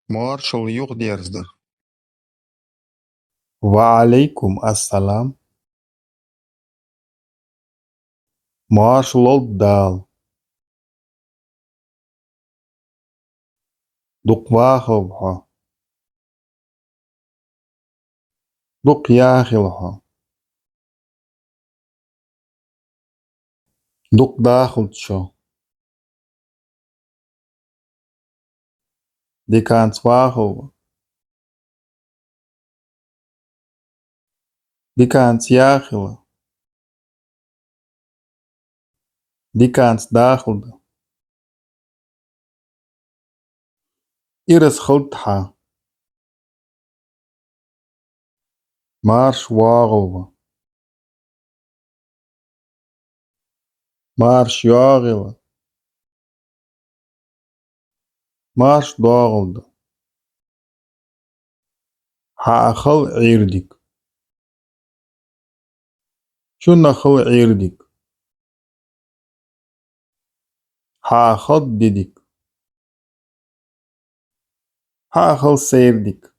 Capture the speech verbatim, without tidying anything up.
Моаршал юхадерзадар. وعليكم السلام. Моаршал лолда Дала. Дукха вахалва хьо. Дукха яхийла хьо. Дукха дахалда шо. Диканца вахалва. Диканца яхийла. Диканца дахалда. Ираз хилда хьа. Марша воагӀалва. Марша йоагӀийла. Марша доагӀалда. Хьа а хила Ӏуйре дика. Шун а хила Ӏуйре дика. Хьа а хилда ди дика. Хьа а хила сайре дика.